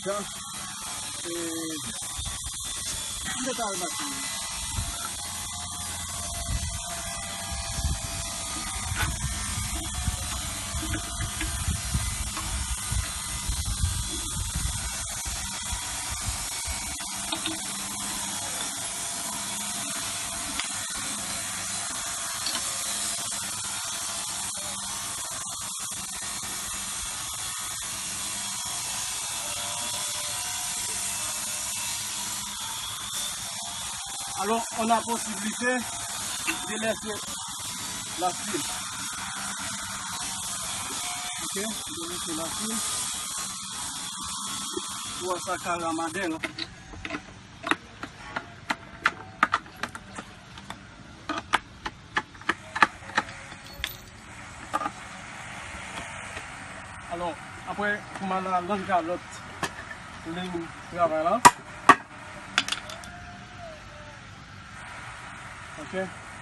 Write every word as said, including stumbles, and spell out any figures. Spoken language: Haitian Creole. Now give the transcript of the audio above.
Jan, e, m te ta remake. Alors, on a possibilité de laisser la suite. Ok, de laisser la suite. Pou sa ka ramadè la. Alò, apre, kouman la, lann ka lòt liy travay la. Ok.